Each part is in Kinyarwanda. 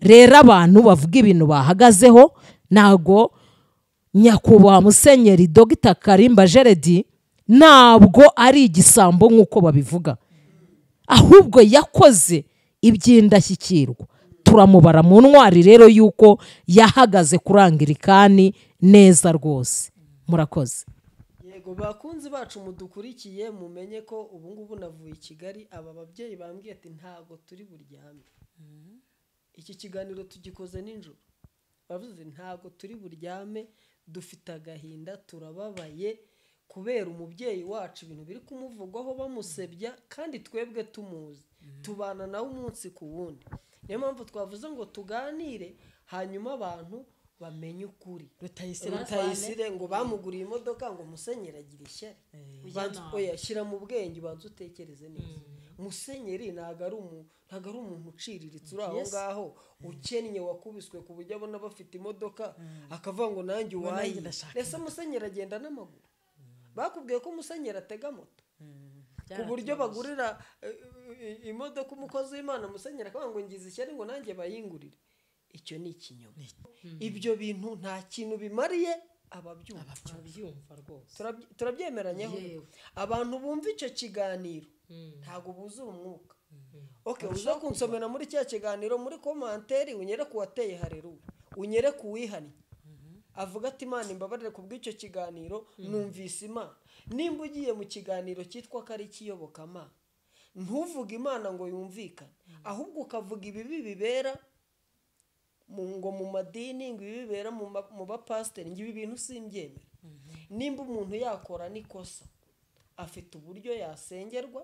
Rero abantu bavuga ibintu bahagazeho, ntago nyakubahwa Musenyeri Dr Karimba Gerard ntabwo ari igisambo nk'uko babivuga, ahubwo yakoze iby'indashyikirwa. Turamubara mu ntwari rero yuko yahagaze kuri Anglikani neza rwose. Murakoze. Yego bakunzi bacu mudukurikiye, mumenye ko ubu ngubu navuye i Kigali, aba babyeyi bambwiye ati ntago turi buryame. Iki kiganiro tugikoze nijoro, bavuze ntago turi buryame, dufite agahinda, turababaye kubera umubyeyi wacu ibintu biri kumuvugwaho bamusebya, kandi twebwe tumuzi tubana nawe umunsi ku wundi. Niyo mpamvu twavuze ngo tuganire, hanyuma abantu bamenye ukuri. Rutayisire ngo bamuguriye imodoka ngo Musenyeri agira ishyari. Oya, shyira mu bwenge, ubanze utekereze neza. Musenyeri ntago ari umuntu uciriritse uri aho ngaho ukennye wakubiswe ku buryo abona bafite imodoka akavuga ngo nanjye uwayi. Ese Musenyeri agenda n'amaguru? Bakubwiye ko Musenyeri atega moto ku buryo bagurira imodoka umukozi w'Imana, Musenyeri akavuga ngo ngize ishyari ngo nanjye bayingurire. Icyo ni ikinyoma. Ibyo bintu nta kintu bimariye ababyumva rwose. Turabyemeranyeho. Abantu bumva icyo kiganiro ntago buzura umwuka. Okay, uza kunsomera muri cya kiganiro muri commentaire unyere ku wateye hareruya, unyere ku wihannye, avuga ati Imana imbabarire ku bw'icyo kiganiro, numvise Imana. Nimba ugiye mu kiganiro cyitwa ko ari ikiyobokamana, ntuvuge Imana ngo yumvikane, ahubwo ukavuga ibibi bibera ngo mu madini, ngo ibi bibera mu bapasiteri, ngo ibi bintu simbyemera. Nimba umuntu yakora n'ikosa, afite uburyo yasengerwa,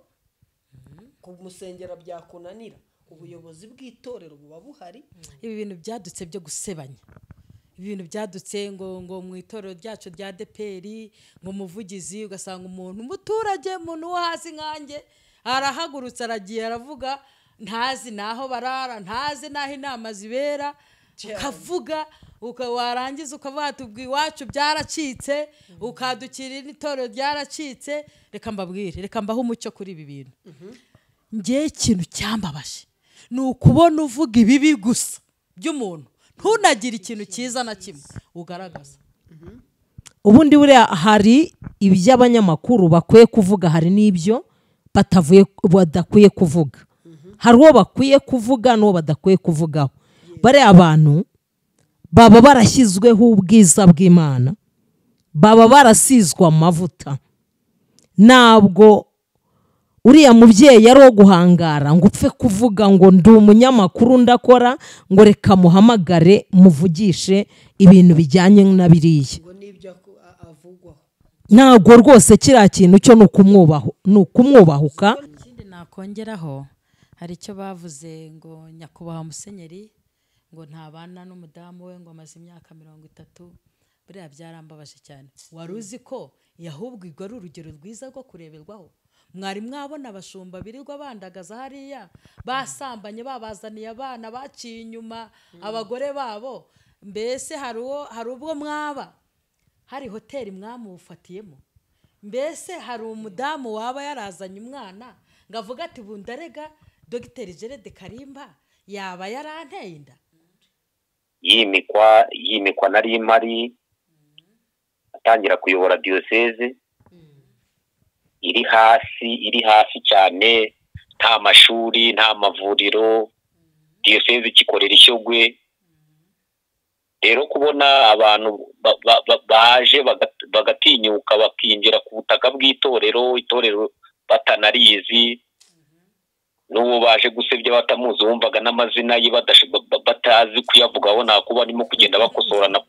kumusengera byakunanira, ubuyobozi bw'itorero buba buhari. Ibi bintu byadutse byo gusebanya, ibintu byadutse ngo mu itorero ryacu rya ADEPR, ngo umuvugizi, ugasanga umuntu umuturage, umuntu wo hasi nkanjye arahagurutse aragiye aravuga, ntazi naho barara, ntazi naho inama zibera, ukavuga warangiza ukavuga ati ubwo iwacu byaracitse, ukadukira n'itorero ryaracitse. Reka mbabwire, reka mbahe umucyo kuri ibi bintu. Ngewe ikintu cyambabaje ni ukubona uvuga ibibi gusa by'umuntu, ntunagire ikintu cyiza na kimwe ugaragaza. Ubundi buriya hari iby'abanyamakuru bakwiye kuvuga, hari n'ibyo badakwiye kuvuga. Hari uwo bakwiye kuvuga n'uwo badakwiye kuvugaho. Bariya abantu baba barashyizweho ubwiza bw'Imana, baba barasizwe amavuta. Ntabwo uriya mubyeyi ari uwo guhangara ngo upfe kuvuga ngo ndi umunyamakuru ndakora, ngo reka muhamagare muvugishe ibintu bijyanye na biriya. Ntabwo rwose kiriya kintu cyo ni ukumwubahuka. Ikindi nakongeraho, hari icyo bavuze ngo nyakubahwa Musenyeri ngo ntabana n'umudamu we ngo amaze imyaka 30. Buriya byarambabaje cyane. Wari uzi ko yahubwo igwa ari urugero rwiza rwo kureberwaho? Mwari mwabona abashumba birirwa bandagaza hariya, basambanye, babazaniye abana, baciye inyuma abagore babo. Mbese hari ubwo mwaba hari hoteli mwamufatiyemo? Mbese hari umudamu waba yarazanye umwana ngo avuga ati bundarega Dr Gerard Karimba yaba yaranteye inda? Yimikwa nari mari atangira kuyobora diocese iri hasi cyane, nta mashuri, nta mavuriro, diocese ikikorera Ishyogwe. Rero kubona abantu baje bagatinyuka bakinjira ku butaka bw'itorero, itorero batanarizi, n'uwo baje gusebya batamuzi, wumvaga n'amazina ye batazi kuyavugaho, nakuba arimo kugenda bakosorana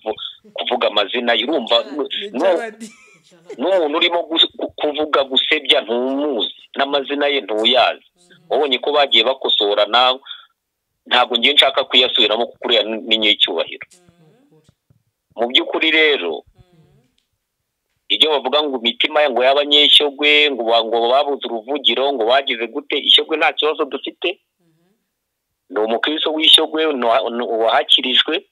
kuvuga amazina ye. Urumva n'umuntu urimo kuvuga gusebya ntumuzi, n'amazina ye ntuyazi. Wabonye ko bagiye bakosorana, ntabwo ngiye nshaka kuyasubiramo kuko uriya ni nyicyubahiro. Mu by'ukuri rero ibyo bavuga ngo imitima ngo y'abanyeshyogwe ngo babuze uruvugiro ngo bagize gute, Ishyogwe nta kibazo dufite. Ni umukristo w'Ishyogwe wahakirijwe,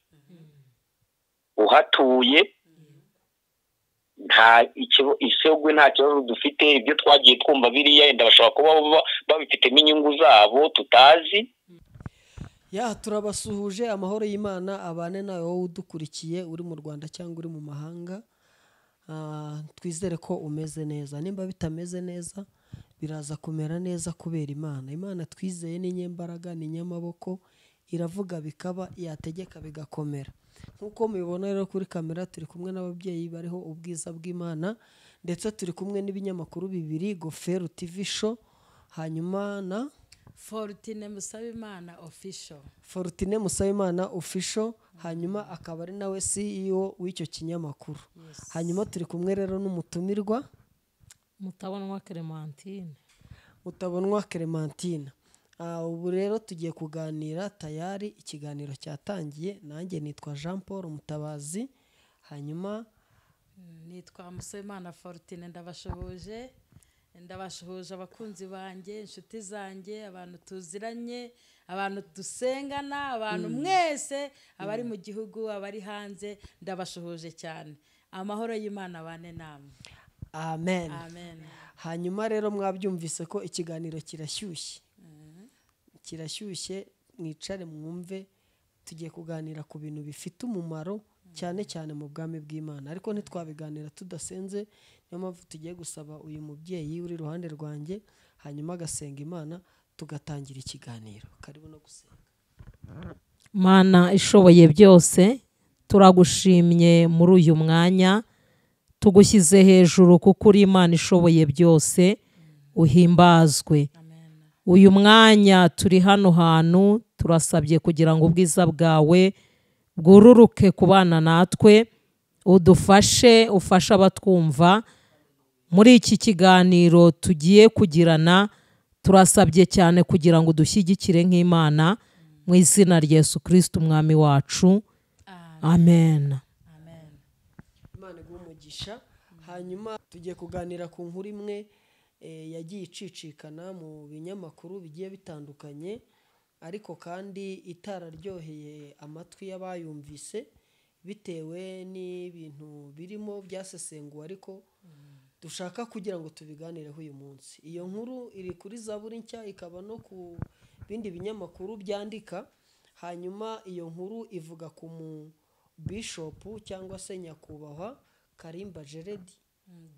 uhatuye, nta Ishyogwe nta kibazo dufite. Ibyo twagiye twumva biriya yenda bashobora kuba babifitemo inyungu zabo tutazi. Ya, turabasuhuje, amahoro y'Imana abane nawe wowe udukurikiye uri mu Rwanda cyangwa uri mu mahanga. Twizere ko umeze neza, nimba bitameze neza biraza kumera neza kubera Imana. Imana twizeye ni nyembaraga, ni nyamaboko, iravuga bikaba, yategeka bigakomera. Nkuko mubibona rero kuri kamera turi kumwe n'ababyeyi bariho ubwiza bw'Imana, ndetse turi kumwe n'ibinyamakuru bibiri, Goferu TV Show hanyuma na Fortune Musabimana Official. Fortune Musabimana Official, hanyuma akaba ari nawe CEO w'icyo kinyamakuru. Hanyuma turi kumwe rero n'umutumirwa Mutabonwa Clementine. Mutabonwa Clementine. Ubu rero tugiye kuganira, tayari ikiganiro cyatangiye. Nanjye nitwa Jean Paul Mutabazi, hanyuma nitwa Musabimana Fortune. Ndabashuhuje, ndabashuhuje abakunzi banjye, inshuti zanjye, abantu tuziranye, abantu dusengana, abantu mwese abari mu gihugu, abari hanze, ndabashuhuje cyane. Amahoro y'Imana abane namwe. Amen. Amen. Hanyuma rero mwabyumvise ko ikiganiro kirashyushye. Kirashyushye, mwicare mwumve, tugiye kuganira ku bintu bifite umumaro cyane cyane mu bwami bw'Imana, ariko ntitwabiganira tudasenze. Niyo mpamvu tugiye gusaba uyu mubyeyi uri iruhande rwanjye, hanyuma agasenga Imana tugatangira ikiganiro. Karibu no gusenga. Mana ishoboye byose, turagushimye muri uyu mwanya, tugushyize hejuru kuko uri Imana ishoboye byose, uhimbazwe. Uyu mwanya turi hano hantu, turasabye kugira ngo ubwiza bwawe bwururuke kubana natwe, udufashe, ufashe abatwumva muri iki kiganiro tugiye kugirana. Turasabye cyane kugira ngo dushyigikire nk'Imana mu izina rya Yesu Kristo umwami wacu. Amen. Amen. Imana iguhe umugisha. Hanyuma tugiye kuganira ku nkuru imwe yagiye icicikana mu binyamakuru bigiye bitandukanye, ariko kandi itararyoheye amatwi y'abayumvise bitewe n'ibintu birimo byasesenguwe, ariko dushaka kugira ngo tubiganireho uyu munsi. Iyo nkuru iri kuri Zaburi Nshya, ikaba no ku bindi binyamakuru byandika. Hanyuma iyo nkuru ivuga ku mu bishop cyangwa se nyakubahwa Karimba Gerard,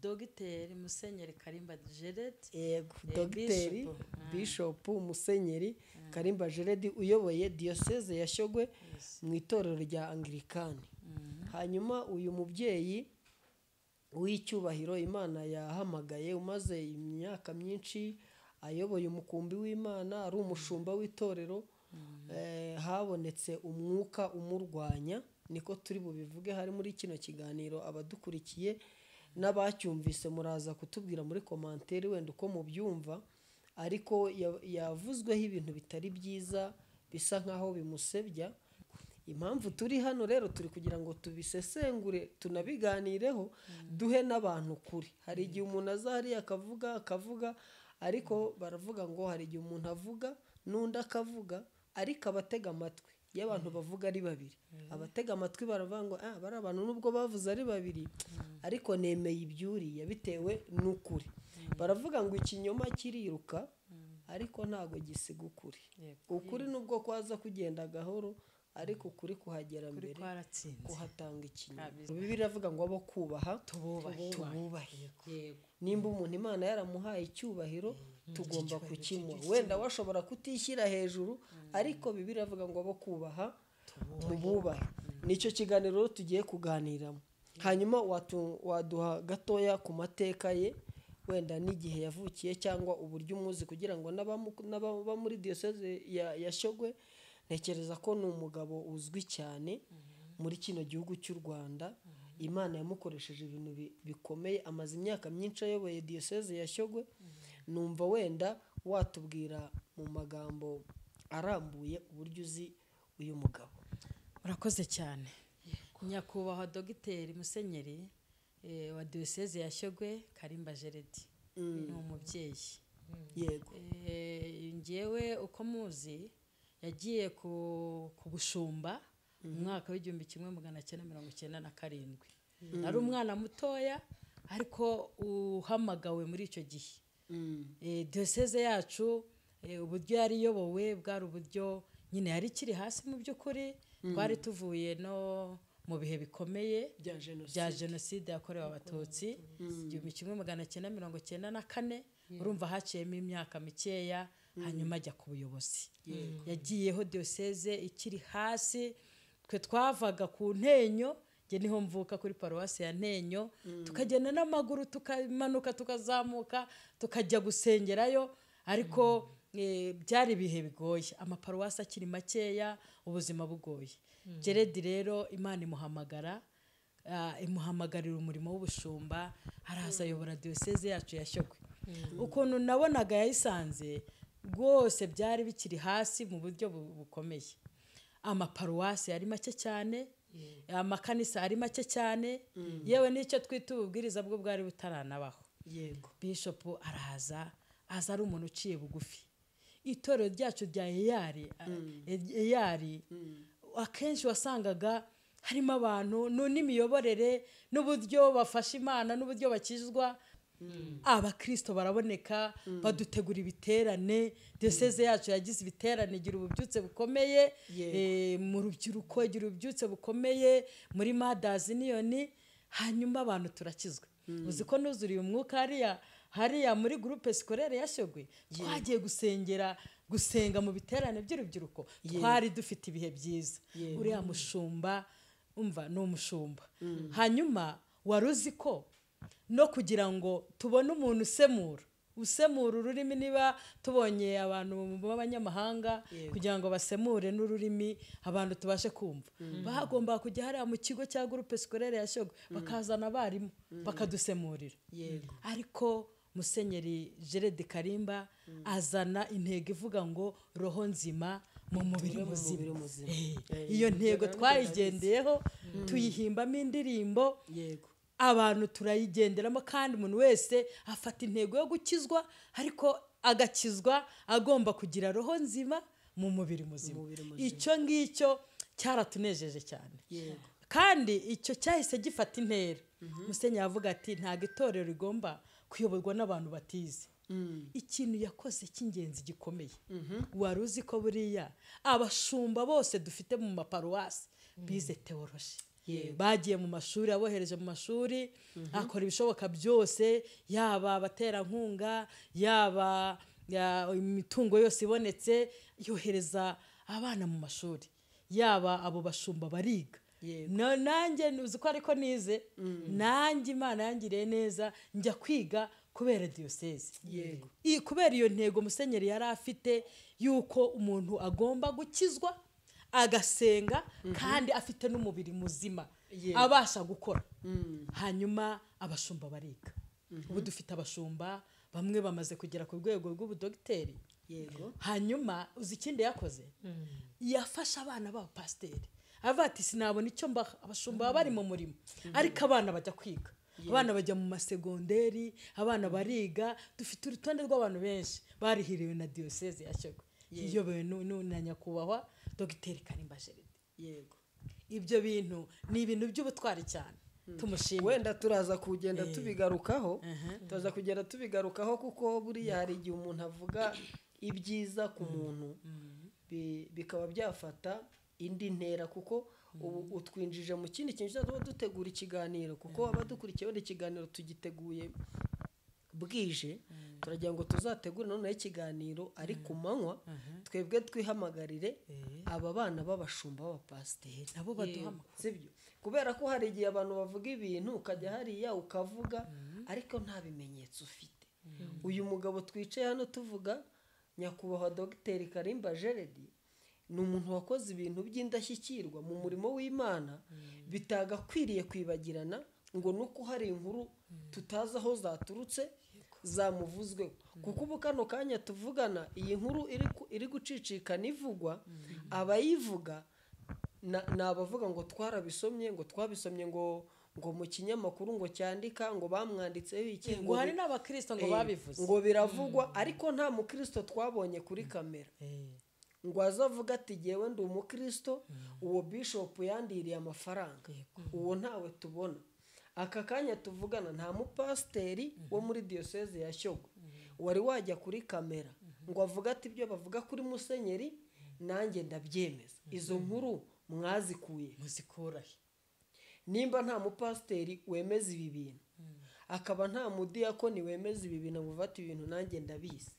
Dogiteri Musenyeri Karimba Gerard. Yego, Dogiteri Bishop Musenyeri Karimba Gerard uyoboye Diocese ya Shyogwe mu itorero rya Anglikani. Hanyuma uyu mubyeyi w'icyubahiro Imana yahamagaye, umaze imyaka myinshi ayoboye umukumbi w'Imana, ari umushumba w'itorero, habonetse umwuka umurwanya, niko turi bubivuge hari muri kino kiganiro. Abadukurikiye n'abacyumvise muraza kutubwira muri commentaire wenda uko mubyumva, ariko yavuzweho ibintu bitari byiza bisa nkaho bimusebya. Impamvu turi hano rero turi kugira ngo tubisesengure, tunabiganireho, duhe n'abantu kuri. Hari igihe umuntu azahari akavuga, ariko baravuga ngo hari igihe umuntu avuga n'undi akavuga, ariko abatega amatwi. Iyo abantu bavuga ari babiri, abatega amatwi baravuga ngo bari abantu nubwo bavuze ari babiri, ariko nemeye ibyuriya bitewe n'ukuri. Baravuga ngo ikinyoma kiriruka, ariko ntago gisiga ukuri. Ukuri nubwo kwaza kugenda gahoro, ariko ukuri kuhagera mbere, kuhatanga ikinyoma. Bibiliya iravuga ngo abo kubaha tububahe. Nimba umuntu Imana yaramuhaye icyubahiro, tugomba kukimuha. Wenda washobora kutishyira hejuru, ariko Bibiliya iravuga ngo abo kubaha mububahe. Nicyo kiganiro tugiye kuganiramo. Hanyuma waduha gatoya ku mateka ye, wenda n'igihe yavukiye cyangwa uburyo umuzi, kugira ngo n'ababa muri Diocese ya Shyogwe. Ntekereza ko ni umugabo uzwi cyane muri kino gihugu cy'u Rwanda. Imana yamukoresheje ibintu bikomeye, amaze imyaka myinshi ayoboye Diocese ya Shyogwe. Numva wenda watubwira mu magambo arambuye uburyo uzi uyu mugabo. Urakoze cyane. Nyakubahwa Dogiteri Musenyeri wa Diocese ya Shyogwe Karimba Gerard ni umubyeyi. Yego. Njyewe uko muzi yagiye ku bushumba mu mwaka w'1997. Ari umwana mutoya ariko uhamagawe muri icyo gihe. Diocese yacu uburyo yari iyobowe bwari uburyo Nyine yari ikiri hasi mu by'ukuri, twari tuvuye no mu bihe bikomeye bya jenoside yakorewe Abatutsi 1994. Urumva haciyemo imyaka mikeya, hanyuma ajya ku buyobozi. Yagiyeho diyoseze ikiri hasi, twe twavaga ku Ntenyo, njye niho mvuka kuri paruwasi ya Ntenyo, tukagenda n'amaguru tukamanuka tukazamuka tukajya gusengerayo, ariko byari ibihe bigoye, amaparuwasi akiri makeya, ubuzima bugoye. Gerard rero Imana imuhamagara, imuhamagarira umurimo w'ubushumba, araza ayobora diyoseze yacu ya Shyogwe. Ukuntu nabonaga yayisanze rwose byari bikiri hasi mu buryo bukomeye, amaparuwasi yari make cyane, amakanisa ari make cyane, yewe n'icyo twita ububwiriza bwo bwari butaranabaho. Yego. Bishop araza, aza ari umuntu uciye bugufi. Itorero ryacu rya EAR akenshi wasangaga harimo abantu n'imiyoborere n'uburyo bafasha Imana n'uburyo bakizwa. Abakristo baraboneka, badutegura ibiterane. Diyoseze yacu yagize ibiterane, igira ububyutse bukomeye mu rubyiruko, igira ububyutse bukomeye muri Mothers Union, hanyuma abantu turakizwa. Uzi ko nuzuriye umwuka hariya muri groupe scolaire ya Shyogwe, twagiye gusenga mu biterane by'urubyiruko, twari dufite ibihe byiza. Uriya mushumba, umva ni umushumba. Hanyuma wari uzi ko no kugira ngo tubone umuntu usemura ururimi, niba tubonye abantu b'abanyamahanga kugira ngo basemure n'ururimi abantu tubashe kumva, bagomba kujya hariya mu kigo cya groupe scolaire ya Shyogwe bakazana abarimu bakadusemurira. Ariko Musenyeri Gerard Karimba azana intego ivuga ngo roho nzima mu mubiri muzima. Iyo ntego twayigendeyeho, tuyihimbamo indirimbo, abantu turayigenderamo, kandi umuntu wese afata intego yo gukizwa, ariko agakizwa agomba kugira roho nzima mu mubiri muzima. Icyo ngicyo cyaratunejeje cyane, kandi icyo cyahise gifata intera. Musenyeri avuga ati ntabwo itorero rigomba kuyoborwa n'abantu batize. Ikintu yakoze cy'ingenzi gikomeye, wari uzi ko buriya abashumba bose dufite mu maparuwasi bize teoloji, bagiye mu mashuri, abohereje mu mashuri, akora ibishoboka byose, yaba abaterankunga, yaba imitungo yose ibonetse, yohereza abana mu mashuri, yaba abo bashumba bariga. Nanjye uzi ko ariko nize, nanjye Imana yangiriye neza njya kwiga kubera diyoseze. Kubera iyo ntego Musenyeri yari afite yuko umuntu agomba gukizwa agasenga kandi afite n'umubiri muzima abasha gukora. Hanyuma abashumba bariga. Ubu dufite abashumba bamwe bamaze kugera ku rwego rw'ubudogiteri. Hanyuma uzi ikindi yakoze, yafasha abana b'abapasiteri, avuga ati sinabona icyo mbaha, abashumba bari mu murimo, ariko abana bajya kwiga, abana bajya mu masegonderi, abana bariga. Dufite urutonde rw'abantu benshi barihiriwe na diyoseze ya Shyogwe, iyobowe na nyakubahwa Dogiteri Karimba Gerard. Yego. Ibyo bintu ni ibintu by'ubutwari cyane, tumushimira. Wenda turaza kugenda tubigarukaho, turaza kugenda tubigarukaho, kuko buriya hari igihe umuntu avuga ibyiza ku muntu bikaba byafata indi ntera, kuko ubu utwinjije mu kindi kintu tuba dutegura ikiganiro, kuko abadukurikiye wenda ikiganiro tugiteguye bwije, turagira ngo tuzategure noneho ikiganiro ari ku manywa, twebwe twihamagarire aba bana b'abashumba b'abapasiteri nabo baduha, sibyo? Kubera ko hari igihe abantu bavuga ibintu ukajya hariya ukavuga ariko nta bimenyetso ufite. Uyu mugabo twicaye hano tuvuga, nyakubahwa Dogiteri Karimba Gerard, ni umuntu wakoze ibintu by'indashyikirwa mu murimo w'Imana bitagakwiriye kwibagirana, ngo nuko hari inkuru tutazi aho zaturutse zamuvuzweho. Kuko ubu kano kanya tuvugana iyi nkuru iri gucicikana ivugwa, abayivuga ni abavuga ngo twarabisomye, ngo twabisomye ngo mu kinyamakuru ngo cyandika ngo bamwanditseho iki, ngo hari n'abakristo ngo babivuze, ngo biravugwa, ariko nta mukristo twabonye kuri kamera ngo azavuga ati jyewe ndi umukristo, uwo bishop yandiriye amafaranga, uwo ntawe tubona. Aka kanya tuvugana nta mupasiteri wo muri diyoseze ya Shyogwe wari wajya kuri kamera ngo avuga ati ibyo bavuga kuri Musenyeri Nanjye ndabyemeza. Izo nkuru mwazikuye, muzikurahe? Nimba nta mupasiteri wemeza ibi bintu, akaba nta mudiyakoni wemeza ibi bintu, muvata ibintu nanjye ndabizi,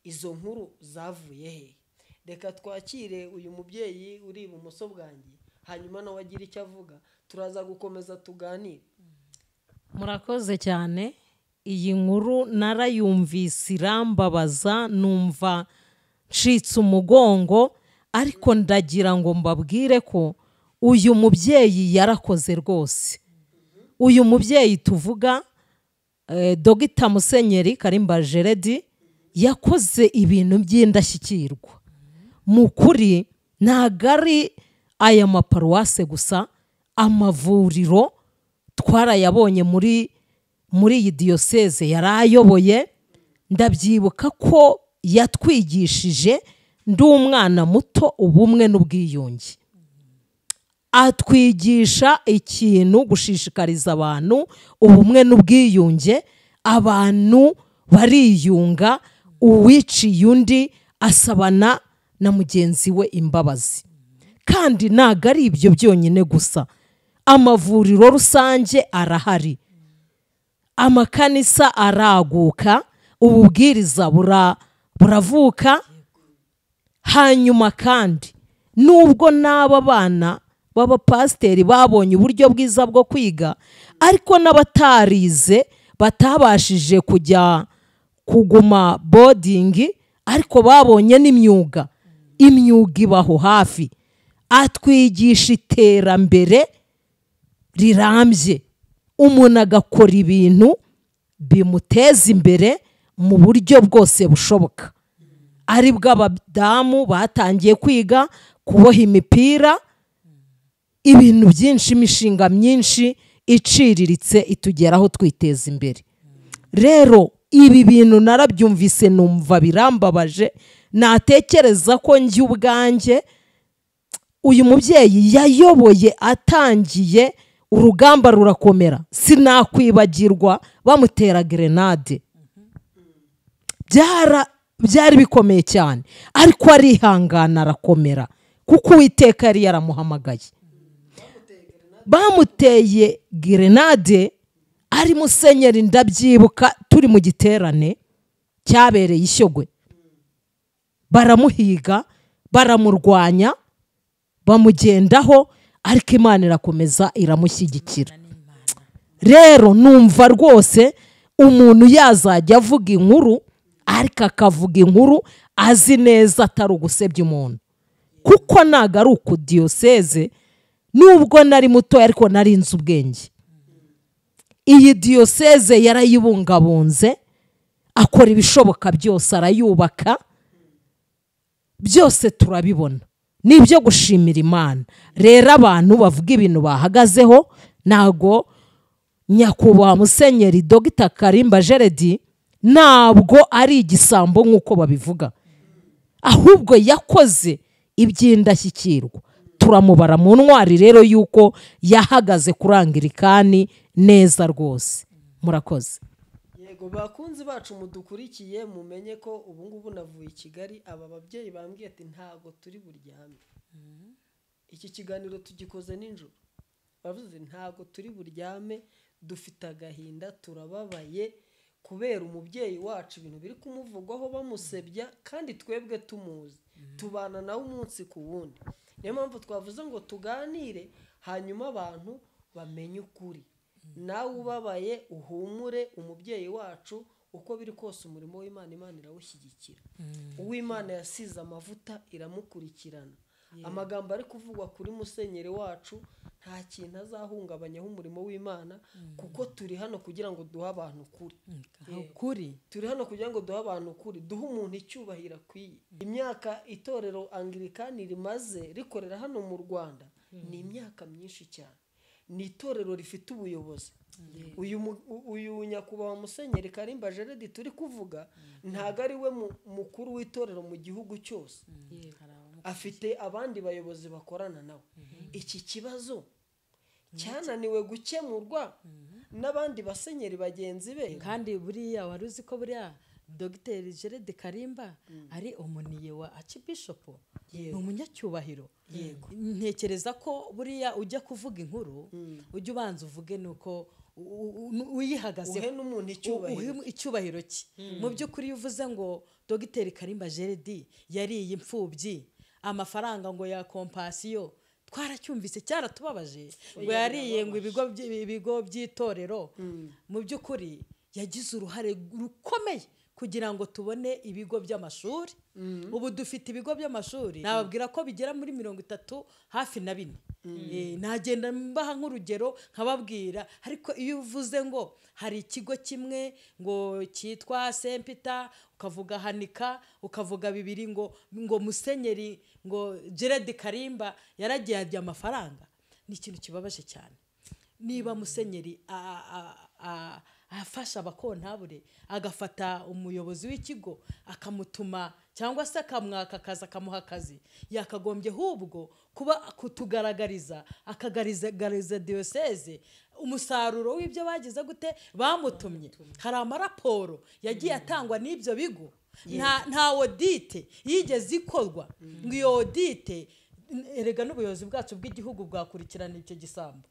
izo nkuru zavuye he? Reka twakire uyu mubyeyi uri ibumoso bwanjye, hanyuma nawe agira icyo avuga, turaza gukomeza tuganire. Murakoze cyane. Iyi nkuru narayumvise irambabaza, numva ncitse umugongo, ariko ndagira ngo mbabwire ko uyu mubyeyi yarakoze rwose. Uyu mubyeyi tuvuga, Dogita Musenyeri Karimba Gerard, yakoze ibintu by'indashyikirwa. Mu kuri ntabwo ari aya maparuwase gusa, amavuriro twarayabonye muri iyi diyoseze yarayoboye. Ndabyibuka ko yatwigishije ndi umwana muto ubumwe n'ubwiyunge, atwigisha ikintu gushishikariza abantu ubumwe n'ubwiyunge, abantu bariyunga, uwiciye undi asabana na mugenzi we imbabazi. Kandi ntabwo ari ibyo byonyine gusa, amavuriro rusange arahari, amakanisa araguka, ububwiriza buravuka. Hanyuma kandi nubwo n'aba bana b'abapasiteri babonye uburyo bwiza bwo kwiga, ariko n'abatarize batabashije kujya kuguma bodingi, ariko babonye n'imyuga, imyuga ibaho hafi. Atwigisha iterambere rirambye, umuntu agakora ibintu bimuteza imbere mu buryo bwose bushoboka. Ari bw'abadamu batangiye kwiga kuboha imipira, ibintu byinshi, imishinga myinshi iciriritse itugeraho twiteza imbere. Rero ibi bintu narabyumvise numva birambabaje, natekereza ko njye ubwanjye uyu mubyeyi yayoboye atangiye urugamba rurakomera, sinakwibagirwa bamutera grenade. Byari bikomeye cyane, ariko arihangana arakomera, kuko Uwiteka yari yaramuhamagaye. Bamuteye grenade ari musenyeri, ndabyibuka turi mu giterane cyabereye Ishyogwe, baramuhiga, baramurwanya, bamugendaho, ariko Imana irakomeza iramushyigikira. Rero numva rwose umuntu yazajya avuga inkuru, ariko akavuga inkuru azi neza atari ugusebya umuntu, kuko ntabwo ari uku diyoseze. Nubwo nari muto ariko nari nzi ubwenge. Iyi diyoseze yarayibungabunze, akora ibishoboka byose, arayubaka, byose turabibona, nibyo gushimira Imana. Rero abantu bavuga ibintu bahagazeho, ntago nyakubahwa Musenyeri Dogita Karimba Gerard ntabwo ari igisambo nk'uko babivuga, ahubwo yakoze iby'indashyikirwa. Turamubara mu ntwari rero yuko yahagaze kuri Anglikani neza rwose. Murakoze. Yego bakunzi bacu mudukurikiye, mumenye ko ubu ngubu navuye i Kigali, aba babyeyi bambwiye ati ntago turi buryame. Iki kiganiro tugikoze nijoro, bavuze ntago turi buryame, dufite agahinda, turababaye kubera umubyeyi wacu ibintu biri kumuvugwaho bamusebya, kandi twebwe tumuzi, tubana nawe umunsi ku wundi. Niyo mpamvu twavuze ngo tuganire, hanyuma abantu bamenye ukuri. Nawe ubabaye uhumure, umubyeyi wacu uko biri kose umurimo w'Imana Imana irawushyigikira. Uw'Imana yasize amavuta iramukurikirana. Amagambo ari kuvugwa kuri musenyeri wacu nta kintu azahungabanyaho umurimo w'Imana, kuko turi hano kugira ngo duhe abantu ukuri. Turi hano kugira ngo duhe abantu ukuri, duhe umuntu icyubahiro akwiye. Imyaka itorero Anglikani rimaze rikorera hano mu Rwanda ni imyaka myinshi cyane. Ni itorero rifite ubuyobozi. Uyu nyakubahwa Musenyeri Karimba Gerard turi kuvuga ntago ari we mukuru w'itorero mu gihugu cyose, afite abandi bayobozi bakorana nawe. Iki kibazo cyananiwe gukemurwa n'abandi basenyeri bagenzi be. Kandi buriya wari uzi ko buriya Dr. Gerard Karimba ari umuniye wa Archbishop, ni umunyacyubahiro. Ntekereza ko buriya ujya kuvuga inkuru ujya ubanza uvuge nuko uyihagaze, uhe n'umuntu icyubahiro cye. Mu by'ukuri iyo uvuze ngo Dr. Karimba Gerard yariye imfubyi amafaranga ngo ya kompasiyo, twaracyumvise cyaratubabaje, ngo yariye ngo ibigo by'itorero. Mu by'ukuri yagize uruhare rukomeye kugira ngo tubone ibigo by'amashuri. Ubu dufite ibigo by'amashuri nababwira ko bigera muri 30 hafi na 4. Nagenda mbaha nk'urugero nkababwira, ariko iyo uvuze ngo hari ikigo kimwe ngo cyitwa Saint Peter, ukavuga Hanika, ukavuga bibiri ngo Musenyeri ngo Gerard Karimba yaragiye arya amafaranga, ni ikintu kibabaje cyane. Niba Musenyeri afasha abakontabure, agafata umuyobozi w'ikigo akamutuma cyangwa se akamwaka akazi akamuha akazi, yakagombye ahubwo kuba kutugaragariza, akagaragariza diocese umusaruro w'ibyo bagize gute bamutumye. Hari amaraporo yagiye atangwa n'ibyo bigo, nta audite yigeze ikorwa ngo iyo audite, erega n'ubuyobozi bwacu bw'igihugu bwakurikirana icyo gisambo.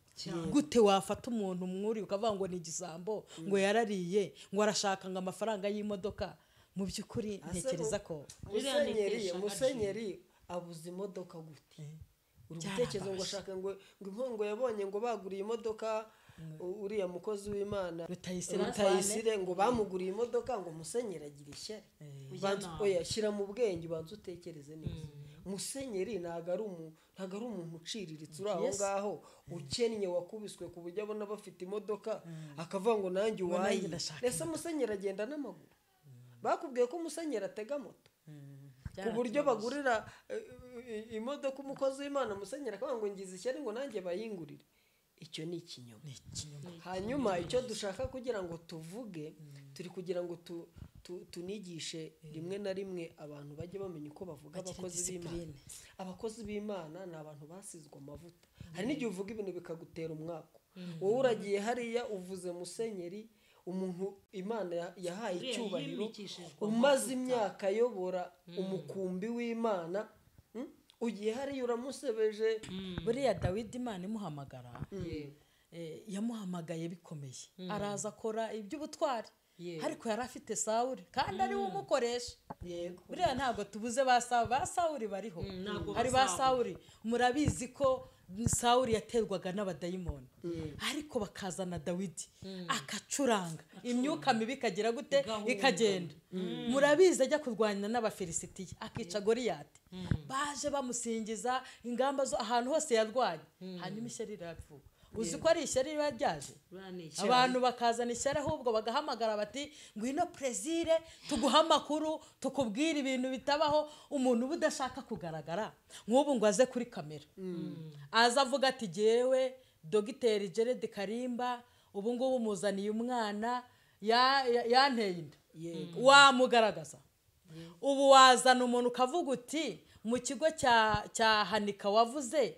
Gute wafata umuntu mwuri ukavuga ngo ni igisambo, ngo yarariye, ngo arashaka ngo amafaranga y'imodoka? Mu by'ukuri ntekereza ko Musenyeri abuze imodoka gute? Uri gutekereza ngo ashaka ngo impongo yabonye ngo baguriye imodoka uriya mukozi w'Imana Rutayisire ngo bamuguriye imodoka, ngo Musenyeri agira ishyari. Oya, shyira mu bwenge ubanze utekereze neza. Musenyeri ntago ari umuntu uciriritse uri aho ngaho ukennye wakubiswe ku buryo abona bafite imodoka akavuga ngo nanjye uwayi. Ese Musenyeri agenda n'amaguru? Bakubwiye ko Musenyeri atega moto ku buryo bagurira imodoka umukozi w'Imana, Musenyeri akavuga ngo ngize ishyari ngo nanjye bayingurire. Icyo ni ikinyoma. Hanyuma icyo dushaka kugira ngo tuvuge, turi kugira ngo tunigishe rimwe na rimwe abantu bajye bamenya uko bavuga abakozi b'Imana. Abakozi b'Imana ni abantu basizwe amavuta. Hari n'igihe uvuga ibintu bikagutera umwaku. Wowe uragiye hariya uvuze Musenyeri, umuntu Imana yahaye icyubahiro, umaze imyaka ayobora umukumbi w'Imana, ugiye hariya uramusebeje. Buriya Dawidi Imana imuhamagara, yamuhamagaye bikomeye, araza akora iby'ubutwari, ariko yari afite Sawuli kandi ari we umukoresha. Buriya ntabwo tubuze ba Sawuli bariho, hari ba Sawuli murabizi ko Sawuli yaterwaga n'abadayimoni, ariko bakazana Dawidi akacuranga imyuka mibi ikagira gute ikagenda. Murabizi ajya kurwanya n'Abafilisitiya akica Goliyati, baje bamusingiza ingamba zo ahantu hose yarwanye, hanyuma ishyari rirapfuka. Uzi ko ari ishyari riba ryaje, abantu bakazana ishyari ahubwo bagahamagara bati ngwino Prezire tuguha amakuru tukubwira ibintu bitabaho. Umuntu uba udashaka kugaragara nk'ubu ngo aze kuri kamera aza avuga ati jyewe Dr. Gerard Karimba ubu ngubu muzaniye umwana yanteye inda, wamugaragaza. Ubu wazana umuntu ukavuga uti mu kigo cya Hanika wavuze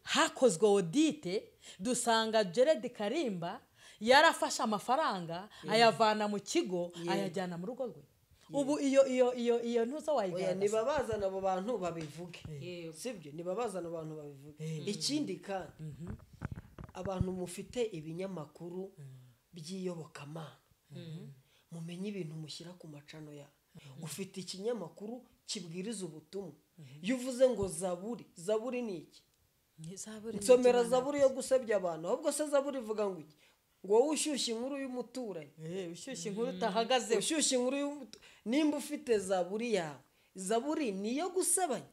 hakozwe audite dusanga Gerard Karimba yarafashe amafaranga ayavana mu kigo ayajyana mu rugo rwe. Ubu iyo iyo iyo iyo ntuza wayigaragaza. Nibabazana abo bantu babivuge, sibyo? Nibabazana abantu babivuge. Ikindi kandi abantu mufite ibinyamakuru by'iyobokamana, mumenye ibintu mushyira ku macano ya. Ufite ikinyamakuru kibwiriza ubutumwa, iyo uvuze ngo zaburi, zaburi ni iki? Nsomera zaburi yo gusebya abantu. Ahubwo se zaburi ivuga ngo iki? Ngo wowe ushyushye inkuru y'umuturanyi, ushyushye inkuru utahagaze, ushyushye inkuru. Nimba ufite zaburi yawe, zaburi niyo gusebanya,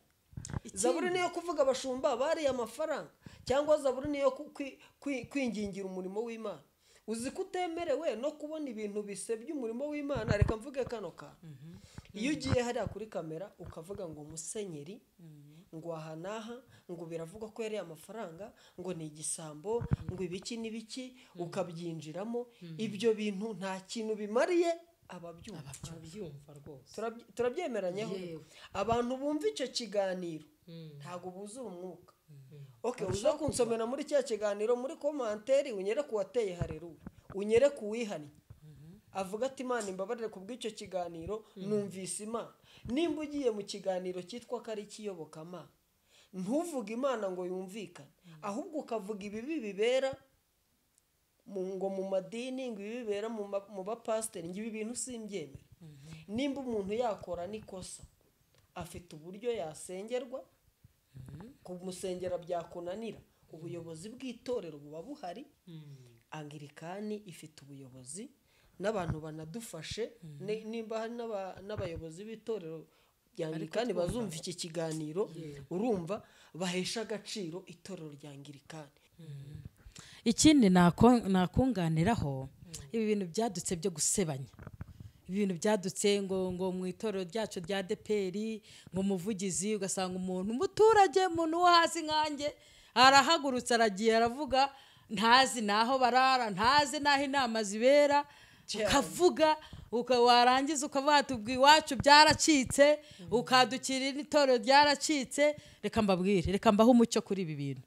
zaburi niyo kuvuga abashumba bariye amafaranga, cyangwa zaburi niyo kwingingira umurimo w'Imana. Uzi ko utemerewe no kubona ibintu bisebya umurimo w'Imana. Reka mvuge kano kantu. Iyo ugiye hariya kuri kamera ukavuga ngo Musenyeri ngo aha n'aha, ngo biravugwa ko yariye amafaranga, ngo ni igisambo, ngo ibiki n'ibiki, ukabyinjiramo, ibyo bintu nta kintu bimariye ababyumva. Turabyemeranyeho. Abantu bumva icyo kiganiro ntago buzura umwuka. Okay, uza kunsomera muri cya kiganiro muri komanteri unyere ku wateye haleluya, unyere ku wihannye. Avuga ati Imana imbabarire ku bw'icyo kiganiro, numvise Imana. Nimba ugiye mu kiganiro cyitwa ko ari ikiyobokamana, ntuvuge Imana ngo yumvikane, ahubwo ukavuga ibibi bibera ngo mu madini, ngo ibibi bibera mu bapasiteri, ngo ibi bintu simbyemera. Nimba umuntu yakora n'ikosa, afite uburyo yasengerwa, kumusengera byakunanira, ubuyobozi bw'itorero buba buhari. Anglikani ifite ubuyobozi n'abantu banadufashe, nimba hari n'abayobozi b'itorero rya Anglikani bazumva iki kiganiro, urumva bahesha agaciro itorero rya Anglikani. Ikindi nakunganiraho, ibi bintu byadutse byo gusebanya, ibintu byadutse ngo mu itorero ryacu rya ADEPR, ngo muvugizi, ugasanga umuntu umuturage, umuntu wo hasi nkanjye arahagurutse aragiye aravuga, ntazi naho barara, ntazi naho inama zibera, ukavuga warangiza ukavuga ati ubwo iwacu byaracitse, ukadukira itorero ryaracitse. Reka mbabwire, reka mbahe umucyo kuri ibi bintu.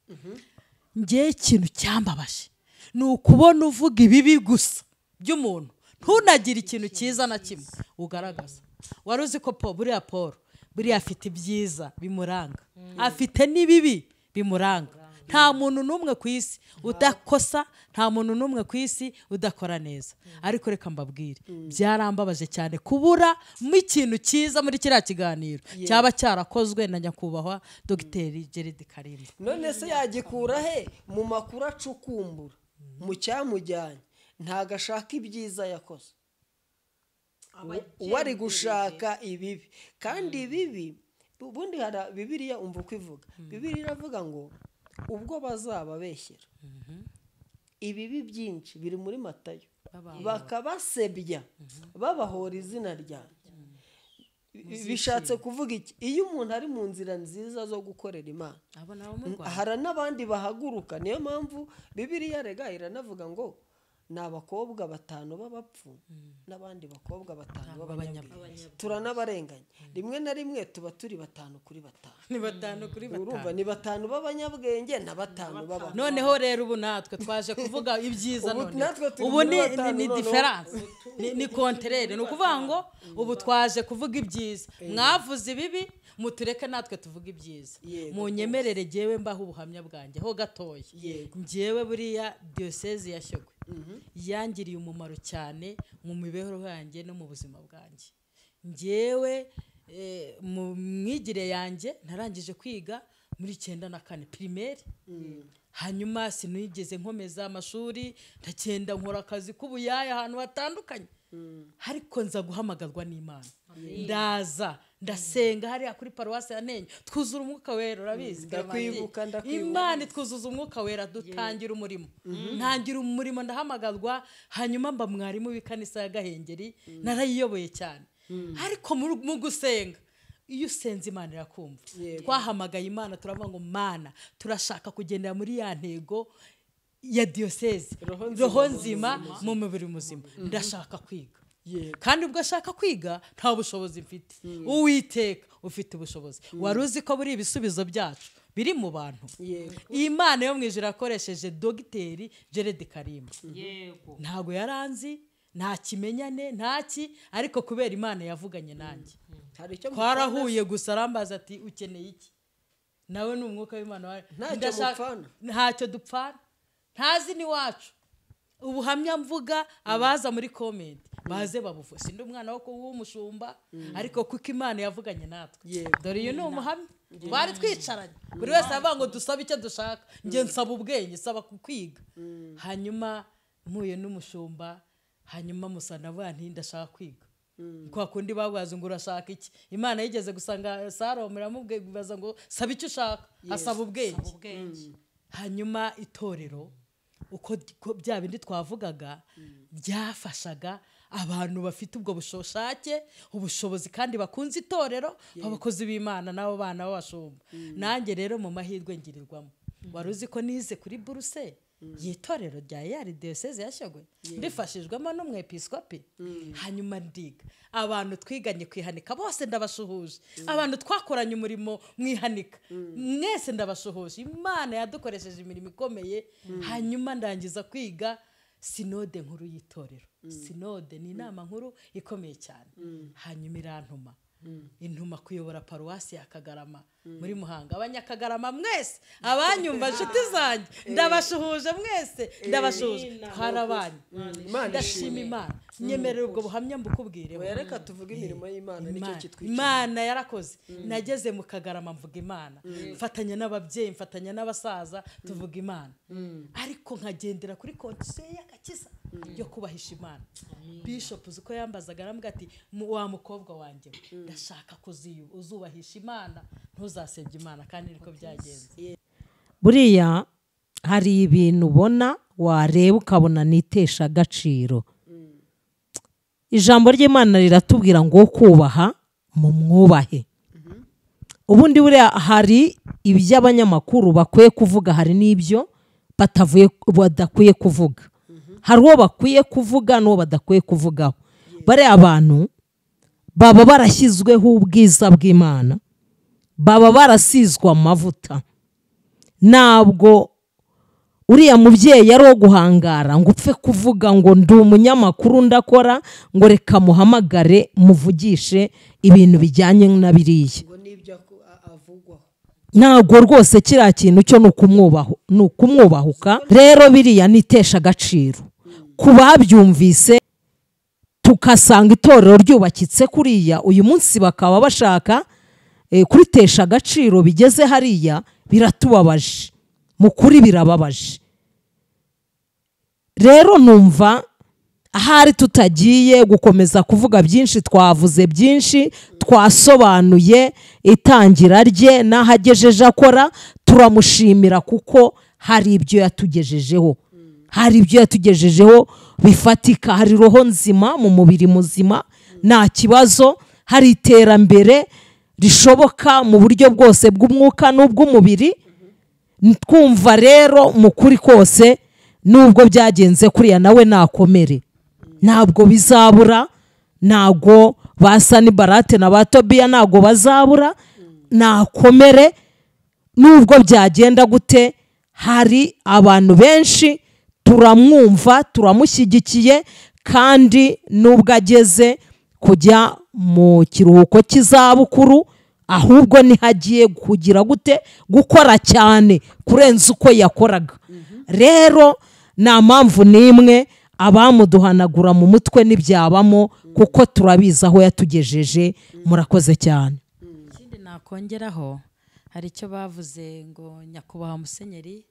Ngewe ikintu cyambabaje ni ukubona uvuga ibibi gusa by'umuntu, ntunagire ikintu cyiza na kimwe ugaragaza. Wari uzi ko buriya Paul buriya afite ibyiza bimuranga, afite n'ibibi bimuranga. Nta muntu n'umwe ku isi udakosa, nta muntu n'umwe ku isi udakora neza. Ariko reka mbabwire, byarambabaje cyane kubura mu ikintu cyiza muri kiriya kiganiro cyaba cyarakozwe na nyakubahwa Dr. Gerard Karimba. None se yagikura he mu makuru acukumbura mu cyamujyanye? Ntago ashaka ibyiza yakoze, uwari gushaka ibibi. Kandi ibibi ubundi hari Bibiliya, umva uko ivuga. Bibiliya iravuga ngo ubwo bazababeshyera ibibi byinshi, biri muri Matayo, bakabasebya babahora izina ryanjye. Bishatse kuvuga iki? Iyo umuntu ari mu nzira nziza zo gukorera Imana, hari n'abandi bahaguruka. Niyo mpamvu Bibiliya rega iranavuga ngo ni abakobwa 5 b'abapfu n'abandi bakobwa 5 b'abanyabwenge. Turanabarenganya rimwe na rimwe, tuba turi 5 kuri 5. Ni 5 kuri 5. Urumva ni 5 b'abanyabwenge na 5 b'abapfu. Noneho rero ubu natwe twaje kuvuga ibyiza, none ubu ni difference, ni contraire. Ni ukuvuga ngo ubu twaje kuvuga ibyiza, mwavuze ibibi, mutureke natwe tuvuga ibyiza. Munyemerere jewe mbaho ubuhamya bwanjye ho gatoya. Njyewe buriya diocese ya Shyogwe yangiriye umumaro cyane mu mibereho yanjye no mu buzima bwanjye. Njyewe mu myigire yanjye narangije kwiga muri 94 primaire, hanyuma sinigeze nkomeza amashuri, ndagenda nkora akazi k'ubuyaya ahantu hatandukanye, ariko nza guhamagarwa n'Imana. Ndaza ndasenga hariya kuri paruwasi ya Ntenyo, twuzura umwuka wera, urabizi ndakwibuka. Imana itwuzuza umwuka wera, dutangira umurimo. Ntangira umurimo ndahamagarwa, hanyuma mba mwarimu w'ikanisa ya Gahengeri, narayiyoboye cyane. Ariko mu gusenga, iyo usenze Imana irakumva. Twahamagaye Imana turavuga ngo Mana, turashaka kugendera muri ya ntego ya diocese, roho nzima mu mubiri muzima, ndashaka kwiga. Kandi ubwo ashaka kwiga nta bushobozi mfite, Uwiteka ufite ubushobozi. Wari uzi ko buri ibisubizo byacu biri mu bantu? Imana yo mu ijuru yakoresheje Dr. Gerard Karimba. Ntago yaranzi, nta kimenyane, ntaki, ariko kubera Imana yavuganye nanjye twarahuye gusa, arambaza ati ukeneye iki? Nawe ni umwuka w'Imana, ntacyo dupfana, ntazi ni wacu. Ubuhamya mvuga abaza muri comment baze babuvuga, sindi umwana wo w'umushumba, ariko kuko Imana yavuganye natwe. Dore uyu ni umuhamya, twari twicaranye, buri wese avuga ngo dusabe icyo dushaka, nge nsaba ubwenge, nsaba kwiga. Hanyuma mpuye n'umushumba, hanyuma musana avuga nti ndashaka kwiga. Kwa kundi bagwaza ngo urashaka iki? Imana yigeze gusanga Salomo iramubwiza ngo saba icyo ushaka, asaba ubwenge. Hanyuma itorero uko bya bindi twavugaga byafashaga abantu bafite ubwo bushoshake, ubushobozi kandi bakunze itorero, abakozi b'Imana nabo bana b'abashumba. Nanjye rero mu mahirwe ngirirwamo. Wari uzi ko nize kuri buruse y'itorero rya EAR Diocese ya Shyogwe, mbifashijwemo n'umwepiskopi. Hanyuma ndiga, abantu twiganye kwihanika bose ndabashuhuje, abantu twakoranye umurimo mwihanika mwese ndabashuhuje. Imana yadukoresheje imirimo ikomeye. Hanyuma ndangiza kwiga, Sinode nkuru y'itorero. Sinode ni inama nkuru ikomeye cyane. Hanyuma irantuma, intuma kuyobora paruwasi ya Kagarama muri Muhanga. Abanyakagarama mwese abanyumva, inshuti zanjye, ndabashuhuje mwese, ndabashuhuje, twarabanye. Imana Ndashima ishimwe. Imana. Nyemerera ubwo buhamya mbukubwire. Oya, reka tuvuge imirimo y'Imana, nicyo kitwica. Imana yarakoze. Nageze mu Kagarama mvuga Imana, mfatanya n'ababyeyi, mfatanya n'abasaza, tuvuga Imana, ariko nkagendera kuri condition y'agakiza yo kubahisha Imana. Bishop uzi ko yambazaga, arambwira ati: "Wa mukobwa wanjye we, ndashaka ko uzubahisha Imana, ntuzasebye Imana." Kandi niko byagenze. Buriya hari ibintu ubona, wareba ukabona nitesha agaciro. Ijambo ry'Imana riratubwira ngo kubaha mumwubahe. Ubundi buriya hari ibyo abanyamakuru bakwiye kuvuga, hari n'ibyo badakwiye kuvuga. Hari uwo bakwiye kuvuga n'uwo badakwiye kuvugaho. Bariya abantu baba barashyizweho ubwiza bw'Imana, baba barasizwe amavuta. Ntabwo uriya mubyeyi ari uwo guhangara ngo upfe kuvuga ngo ndi umunyamakuru, ndakora, ngo reka muhamagare muvugishe ibintu bijyanye na biriya. Ngo n'ibyo avugwaho. Ntabwo rwose kiriya kintu cyo ni ukumwubaho, ni ukumwubahuka. Rero biriya ni itesha agaciro ku babyumvise, tukasanga itorero ryubakitse kuriya, uyu munsi bakaba bashaka kuritesha agaciro bigeze hariya. Biratubabaje mu kuri, birababaje. Rero numva ahari tutagiye gukomeza kuvuga byinshi, twavuze byinshi, twasobanuye itangira rye n'aho agejeje akora. Turamushimira kuko hari ibyo yatugejejeho, hari ibyo yatugejejeho bifatika. Hari roho nzima mu mubiri muzima, nta kibazo. Hari iterambere rishoboka mu buryo bwose bw'umwuka n'ubw'umubiri. Twumva rero mu kuri kose, nubwo byagenze kuriya, nawe nakomere, ntabwo bizabura. Ntabwo basa ni barate na ba Tobiya, ntabwo bazabura. Nakomere, nubwo byagenda gute, hari abantu benshi turamwumva, turamushyigikiye. Kandi nubwo ageze kujya mu kiruhuko cy'izabukuru, ahubwo nihagiye kugira gute, gukora cyane kurenza uko yakoraga. Rero nta mpamvu n'imwe abamuduhanagura mu mutwe ntibyabamo, kuko turabizi aho yatugejeje. Murakoze cyane. Ikindi nakongeraho, hari icyo bavuze ngo nyakubahwa musenyeri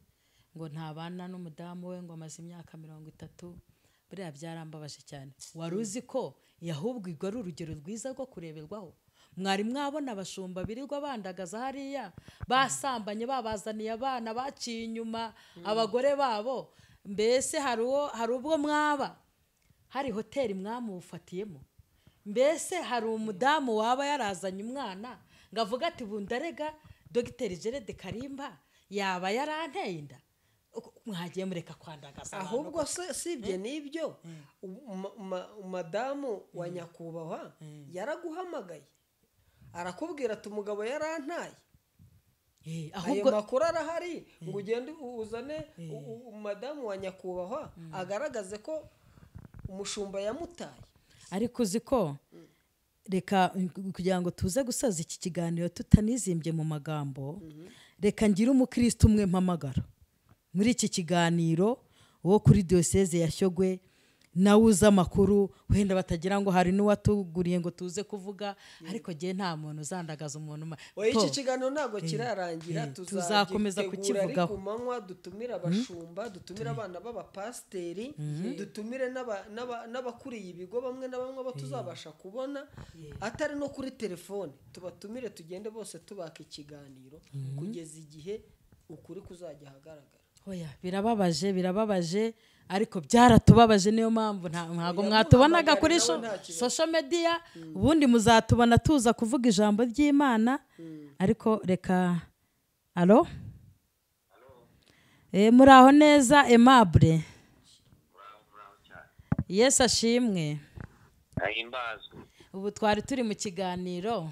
ngo ntabana n'umudamu we, ngo amaze imyaka 30. Buriya byarambabaje cyane. Wari uzi ko ahubwo urwo ari urugero rwiza rwo kureberwaho? Mwari mwabona abashumba birirwa bandagaza hariya, basambanye, babazaniye abana, baciye inyuma abagore babo? Mbese hari uwo, hari ubwo mwaba hari hoteli mwamufatiyemo? Mbese hari umudamu waba yarazanye umwana ngo avuge ati: "Ubu ndarega Dogiteri Gerard Karimba, yaba yaranteye inda"? Mwagiye mureka kwandagaza abantu. Ahubwo se sibye n'ibyo, madamu wa nyakubahwa yaraguhamagaye arakubwira ati: "Umugabo yarantaye"? Ayo Ahubwo makuru arahari ngo ugende uzane madamu wa nyakubahwa agaragaze ko umushumba yamutaye? Ariko uzi ko, reka kugira ngo tuze gusoza iki kiganiro tutanizimbye mu magambo, reka ngire umukristo umwe mpamagara muri iki kiganiro wo kuri Diyoseze ya Shyogwe, nawe uzi amakuru. Wenda batagira ngo hari n'uwatuguriye ngo tuze kuvuga, ariko ngewe nta muntu uzandagaza umuntu Oya, iki To. kiganiro ntabwo kirarangira. Tuzakomeza Tuzagitegura ari kukivugaho. ku manywa, dutumire abashumba, dutumire abana b'abapasiteri, dutumire n'abakuriye ibigo bamwe na bamwe abo tuzabasha kubona atari no kuri telefone, tubatumire, tugende bose tubaka ikiganiro kugeza igihe ukuri kuzajya ahagaragara. Oya, birababaje, birababaje, ariko byaratubabaje. Niyo mpamvu ntabwo Oya, mwatubonaga muhamagare kuri nawe nta kibazo. social media. Ubundi muzatubona tuza kuvuga ijambo ry'Imana. Ariko reka, alo, muraho neza Aimable? Yesu ashimwe. Ahimbazwe. Ubu twari turi mu kiganiro,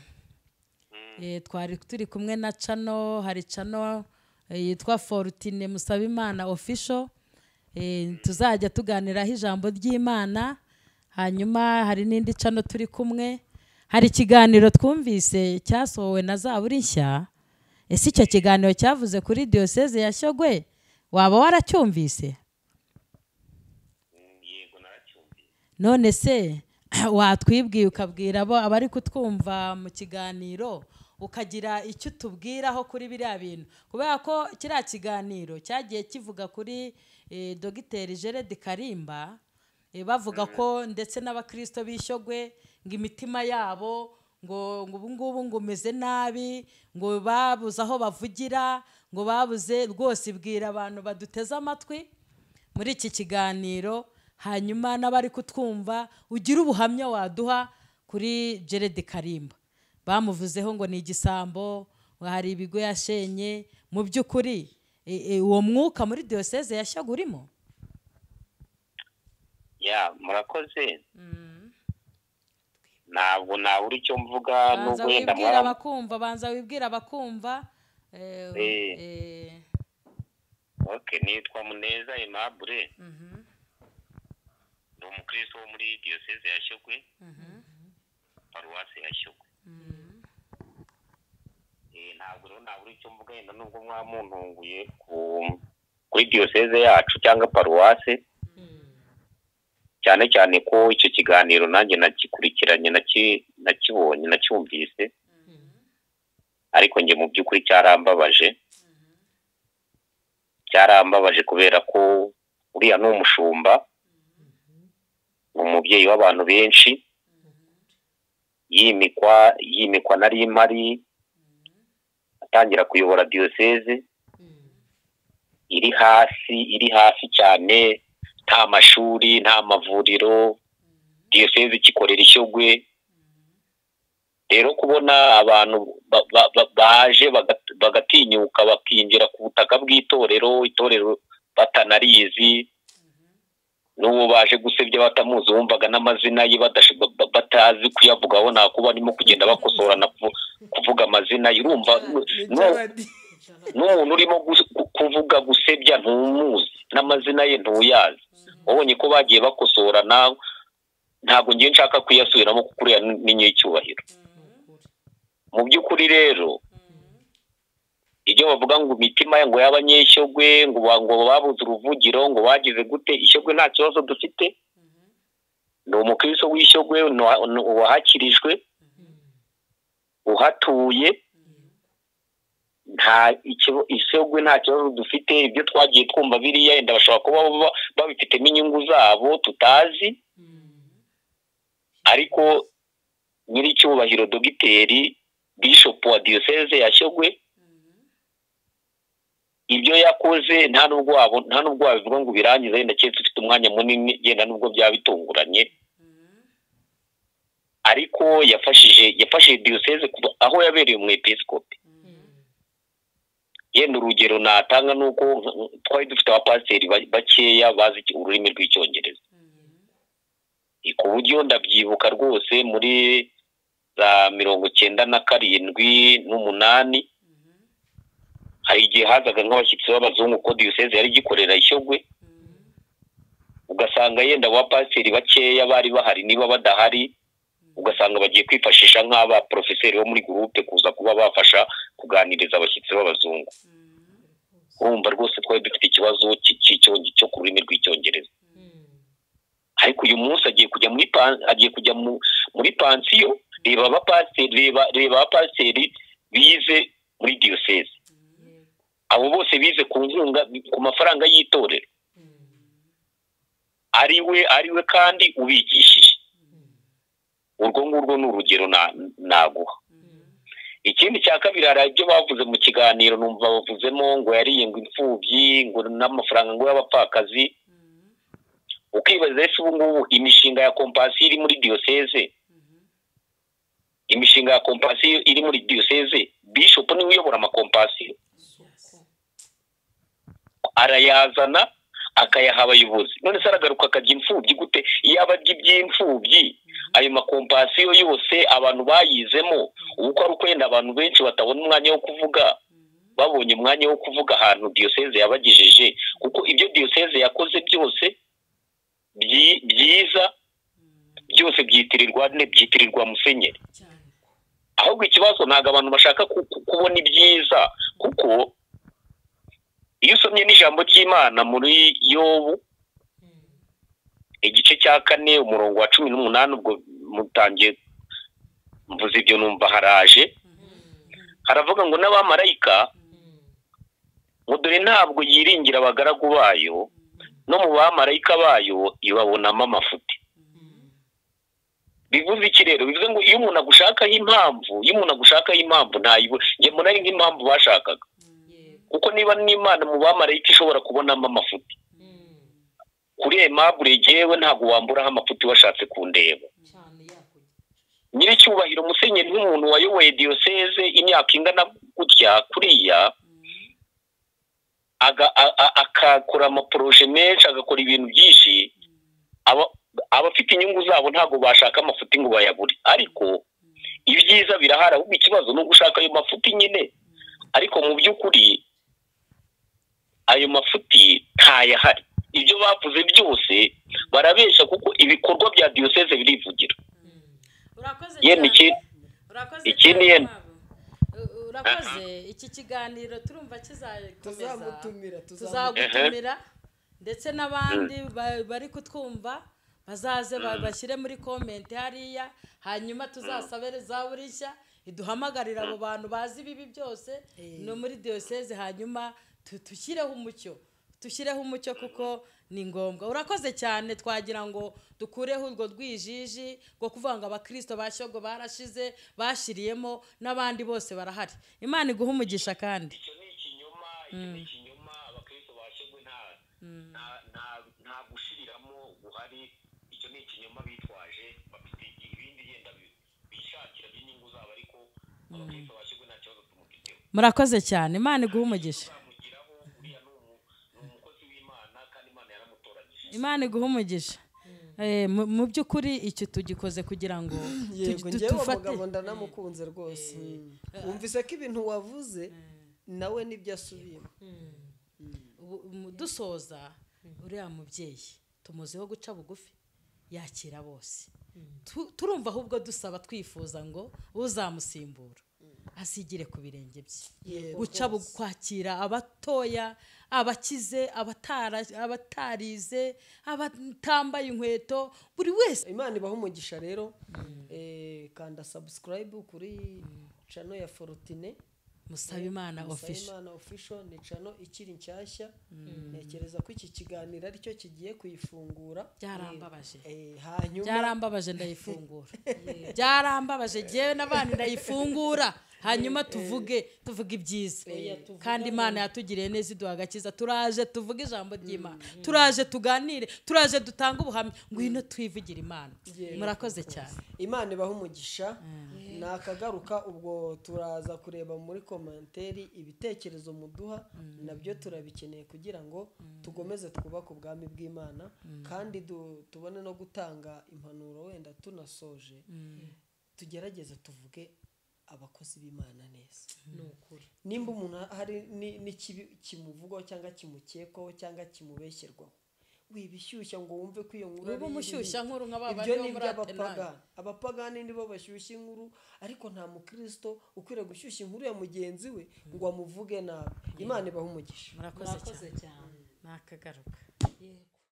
twari turi kumwe na channel, hari channel yitwa Fortune Musabimana Official. Tuzajya tuganiraho ijambo ry'Imana. Hanyuma hari n'indi cano turi kumwe, hari ikiganiro twumvise cyasohowe na Zaburi Nshya. Ese icyo kiganiro cyavuze kuri diyoseze ya Shyogwe waba waracyumvise? Yego, naracyumvise. None se watwibwiye ukabwira abo abari kutwumva mu kiganiro, ukagira icyo utubwiraho kuri biriya bintu, kubera ko kiriya kiganiro cyagiye kivuga kuri Dogiteri Gerard Karimba, bavuga ko ndetse n'abakristo b'Ishyogwe ngo imitima yabo ngo ubu ngubu ngo umeze nabi, ngo babuze aho bavugira, ngo babuze rwose. Ibwira abantu baduteze amatwi muri iki kiganiro, hanyuma n'abari kutwumva ugira ubuhamya waduha kuri Gerard Karimba. Bamuvuzeho ngo ni igisambo, ngo hari ibigo yashenye. Mu by'ukuri uwo mwuka muri diyoseze ya Shyogwe urimo? Ya, murakoze. Ntabwo nabura icyo mvuga Banza nubwo wenda wibwira abakumva, banza wibwira abakumva. Okay, nitwa Muneza Aimable, ndi umukristo wo muri diyoseze ya Shyogwe, paruwasi ya Shyogwe. Ntabwo rero nabura icyo mvuga yenda nubwo mwamuntunguye kuri diyoseze yacu cyangwa paruwasi, cyane cyane ko icyo kiganiro nanjye nagikurikiranye, nakibonye, nacyumvise, ariko njye mu by'ukuri cyarambabaje. Cyarambabaje kubera ko uriya ni umushumba, ni umubyeyi w'abantu benshi, yimikwa nari mpari, atangira kuyobora diyoseze iri hasi cyane, nta mashuri, nta mavuriro, diyoseze ikikorera Ishyogwe. Rero kubona abantu baje bagatinyuka bakinjira ku butaka bw'itorero, itorero batanarizi, n'uwo baje gusebya batamuzi, wumvaga n'amazina ye batazi kuyavugaho, nakuba arimo kugenda bakosorana kuvuga amazina ye. Urumva n'umuntu urimo kuvuga gusebya ntumuzi, n'amazina ye ntuyazi. Wabonye ko bagiye bakosorana, ntabwo ngiye nshaka kuyasubiramo kuko uriya ni nyiricyubahiro. Mu by'ukuri rero ibyo bavuga ngo imitima ngo y'abanyeshyogwe ngo babuze uruvugiro, ngo bagize gute, Ishyogwe nta kibazo dufite. Ni umukristo w'Ishyogwe wahakirijwe, uhatuye, nta Ishyogwe nta kibazo dufite. Ibyo twagiye twumva biriya yenda bashobora kuba babifitemo inyungu zabo tutazi, ariko nyiricyubahiro Dogiteri Bishop wa diyoseze ya Shyogwe ibyo yakoze nta nubwo wabivuga ngo birangize, yenda keretse ufite umwanya munini, yenda nubwo byaba bitunguranye, ariko yafashije diyoseze kuva aho yabereye umwepiskopi. Yenda urugero natanga nuko twari dufite abapasiteri bakeya bazi ururimi rw'icyongereza, ku buryo ndabyibuka rwose muri za 97 n'umunani, hari igihe hazaga nk'abashyitsi b'abazungu ko diyoseze yari igikorera Ishyogwe, ugasanga yenda abapasiteri bakeya bari bahari, niba badahari ugasanga bagiye kwifashisha nk'aba porofeseri bo muri gurupe kuza kuba bafasha kuganiriza abashyitsi b'abazungu. Urumva rwose twari dufite ikibazo cyo ku rurimi rw'icyongereza. Ariko uyu munsi agiye kujya muri pansiyo. Reba abapasiteri bize muri diyoseze, abo bose bize ku nkunga, ku mafaranga y'itorero, ariwe kandi ubigishije. Urwo ngurwo ni urugero naguha. Ikindi cya kabiri, hari ibyo bavuze mu kiganiro numva bavuzemo ngo yariye ngo imfubyi, ngo n'amafaranga ngo y'abapfakazi. Ukibaza ese ubu ngubu imishinga ya kompasiyo iri muri diyoseze, imishinga ya kompasiyo iri muri diyoseze, Bishop niwe uyobora amakompasiyo, arayazana akayaha abayobozi. None se aragaruka akajya imfubyi gute? Iyo abarya iby'imfubyi, ayo makompasiyo yose abantu bayizemo, ubu ko ari uko yenda abantu benshi batabona umwanya wo kuvuga, Babonye umwanya wo kuvuga ahantu diyoseze yabagejeje, kuko ibyo diyoseze yakoze byose byiza byose byitirirwa musenyeri. Ahubwo ikibazo ntabwo abantu bashaka kubona ibyiza, kuko iyo usomye n'ijambo ry'Imana muri Yobu igice cya 4 umurongo wa 18, ubwo mutangiye mvuze ibyo numva haraje, haravuga ngo n'abamarayika ngo dore ntabwo yiringira abagaragu bayo, no mu bamarayika bayo ibabonamo amafuti. Bivuze iki rero? Bivuze ngo iyo umuntu agushakaho impamvu, ntayibura. Njye mbona ari nk'impamvu bashakaga, kuko niba n'Imana mu bamarayika ishobora kubonamo amafuti, kuri Aimable jewe ntabwo wamburaho amafuti washatse kundeba. Nyiricyubahiro musenyeri nk'umuntu wayoboye diyoseze imyaka ingana gutya kuriya, akakora amaporoje menshi, agakora ibintu byinshi, abafite inyungu zabo ntabwo bashaka amafuti ngo bayabure. Ariko ibyiza birahari, ahubwo ikibazo ni ugushaka ayo mafuti nyine. Ariko mu by'ukuri ayo mafuti ntayahari. Ibyo bavuze byose barabesha, kuko ibikorwa bya diyoseze birivugira. Urakoze. Iki kiganiro turumva kizakomeza, tuzagutumira ndetse n'abandi bari kutwumva bazaze bashyire muri comment hariya, hanyuma tuzasabe zaburi nshya iduhamagarira abo bantu bazi ibibi byose no muri diyoseze, hanyuma tushyireho umucyo, kuko ni ngombwa. Urakoze cyane. Twagira ngo dukureho urwo rwijiji ngo kuvuga ngo abakristo bashyogo barashize, bashiriyemo n'abandi bose barahari. Imana iguhe umugisha. Kandi icyo ni ikinyoma, abakristo bashyogwe nta gushiriramo guhari. Icyo ni ikinyoma bitwaje, bafite ibindi yenda bishakira by'inyungu zabo, ariko abakristo bashyogwe nta kibazo tumufiteho. Murakoze cyane, Imana iguhe umugisha. Imana iguhe umugisha. Mu by'ukuri icyo tugikoze kugira ngo tufate. Mugabo ndanamukunze rwose. Wumvise ko ibintu wavuze nawe nibyo asubiyemo. Dusoza, uriya mubyeyi tumuziho guca bugufi, yakira bose. Turumva ahubwo dusaba twifuza ngo uzamusimbura asigire ku birenge bye, guca kwakira abatoya, abakize, abatarize, abatambaye inkweto, buri wese. Imana ibahe umugisha rero. Kanda subscribe kuri channel ya Fortune Musabimana Official, ni channel ikiri nshyashya. Ntekereza ko iki kiganiro aricyo kigiye kuyifungura. Byarambabaje. Hanyuma byarambabaje ndayifungura. Byarambabaje jewe n'abandi ndayifungura. Hanyuma tuvuge ibyiza. Kandi Imana yatugiriye neza iduha agakiza. Turaje tuvuge ijambo ry'Imana, turaje tuganire, turaje dutanga ubuhamya, ngwino twivugire Imana. Murakoze cyane. Imana ibahe umugisha. Nakagaruka ubwo turaza kureba muri komanteri ibitekerezo muduha, nabyo turabikeneye kugira ngo tugomeze twubake ubwami bw'Imana, kandi tubone no gutanga impanuro. Wenda tunasoje, tugerageze tuvuge abakozi b'Imana neza. Nukuri nimba umuntu hari n'ikibi kimuvugwaho cyangwa kimukekwaho cyangwa kimubeshyerwaho, wibishyushya ngo wumve ko iyo nkuru ari umushyushya nkuru nk'ababandi bo muri Atenani. Abapagani nibo bashyushya inkuru, ariko nta mukristo ukwiriye gushyushya inkuru ya mugenzi we ngo amuvuge nabi. Imana ibahe umugisha. Murakoze cyane. Nakagaruka.